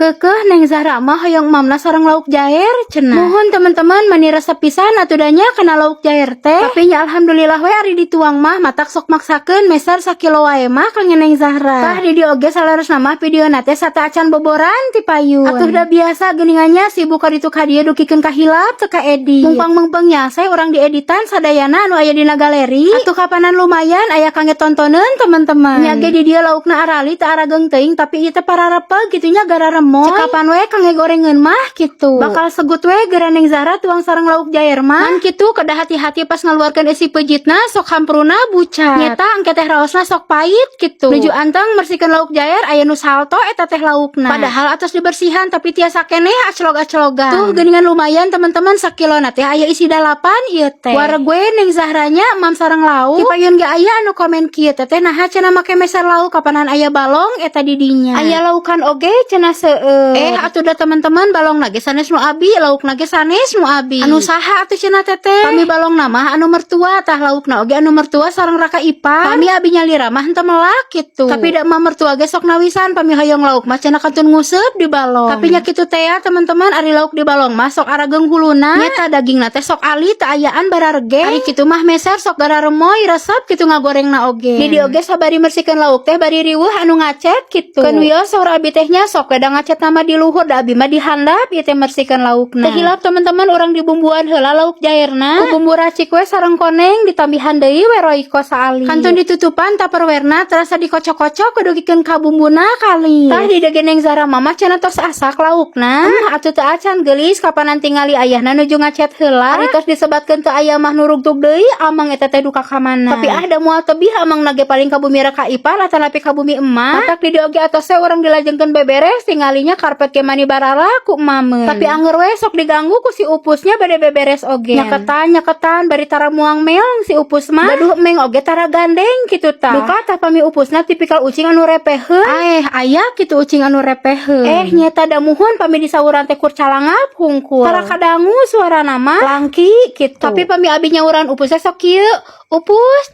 Keukeuh Neng Zahra mah hoyong mamna sareng lauk jair cenah. Muhun, teman-teman, mani resep pisan atuh da nya kana lauk jair teh. Tapi nya alhamdulillah we ari dituang mah, matak sok maksakeun meser sakilo wae mah kangge Neng Zahra. Tah, di dieu oge saleresna mah videona teh sateuacan boboran ti payun. Atuh da biasa geuningan nya, sibuk ka ditu ka dieu dugikeun kahilap teu kaedit. Mumpang meungpeung nyalse, urang dieditan sadayana anu aya dina galeri. Atuh kapanan lumayan aya kangge tontoneun, teman-teman. Nya ge di dieu laukna arali teu arageung teuing, tapi ieu teh pararepeg kitu nya, gara remoy. Cekapan we kangge gorengeun mah kitu. Bakal segut we geura Neng Zahra tuang sareng lauk jair mah. Ngan kitu, kedah hati-hati pas ngaluarkeun isi peujitna, sok hampruna bucat. Nyeta engke teh raosna sok pahit kitu. Nuju anteng mersihkeun lauk jair, aya nu salto eta teh laukna. Padahal atos dibersihan, tapi tiasa keneh aclog-aclogan. Tuh geuningan lumayan, teman-teman, sakilona teh aya isi 8 ieu teh. Wareg we Neng Zahranya mam sareng lauk. Ti payun ge aya anu komen kieu, "Teteh, naha cenah make meser lauk, kapanan aya balong eta di dinya. Aya laukan oge," cenah seueur. Eh, atuh da teman-teman, balong ge sanes nu abi, lauk ge sanes nu abi. Anu saha atuh cenah, Teteh? Pami balong mah anu mertua, tah laukna oge anu mertua sareng raka ipar. Pami abi nyalira mah henteu melak kitu. Tapi da emak mertua ge sok nawisan, pami hoyong lauk mah cenah kantun nguseup di balong. Tapi nya kitu teh ya, teman-teman, ari lauk di balong mah sok arageung huluna. Nyeta dagingna teh sok alit, teu ayaan bararege. Ari kitu mah meser sok gara remoy, resep kitu ngagorengna oge. Di dieu oge sabari mersihkeun lauk teh bari riweuh anu ngacet kitu. Keun wios saur abi teh nya, sok we da ngacet nama di luhur, da abi mah di handap ieu teh mersihkeun laukna. Teu hilap, teman-teman, urang dibumbuan heula lauk jairna. Ku bumbu racik we sareng koneng, ditambihan deui we Royco saalit. Kantun ditutupan tupperwarena terasa dikocok-kocok dugikeun ka bumbuna kali. Tah, di dieu Neng Zahra mama cenah tos asak laukna. Atuh teu acan, geulis, kapanan tingali ayahna nuju ngacet heula. Ari tos disebatkeun teu aya mah nurugtug deui amang eta teh duka ka mana. Tapi ah, da moal tebih amang ge, paling ka bumi raka ipar atanapi ka bumi emak. Matak di dieu oge atos we urang dilajengkeun beberes, tinggalinya karpet ge mani barala ku emameun. Tapi anger we sok diganggu ku si Upusnya bade beberes oge. Nyaketan nyaketan bari tara muang meong si Upus mah. Gaduh emeng oge tara gandeng kitu tah. Duka tah pami Upusna tipikal ucing anu repeheun. Eh, aya kitu ucing anu repeheun. Eh, nyeta da muhun pami disauran teh kur calangap hungkul. Tara kadangu suarana mah langki kitu. Tapi pami abi nyauran Upus teh sok kieu. "Upus,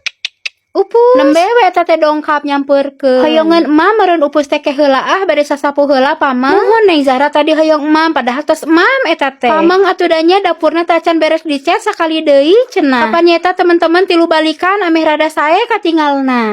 Upus." Nembe we eta teh dongkap nyampeurkeun. Hoyongeun emam meureun Upus teh ke heula ah, bade sasapu heula, Pamang. Muhun, Neng Zahra tadi hoyong emam, padahal tos emam eta teh. Pamang atuh da nya, dapurna teh acan beres dicet sakali deui cenah. Kapan nyeta, teman-teman, tilu balikan ameh rada sae katingalna.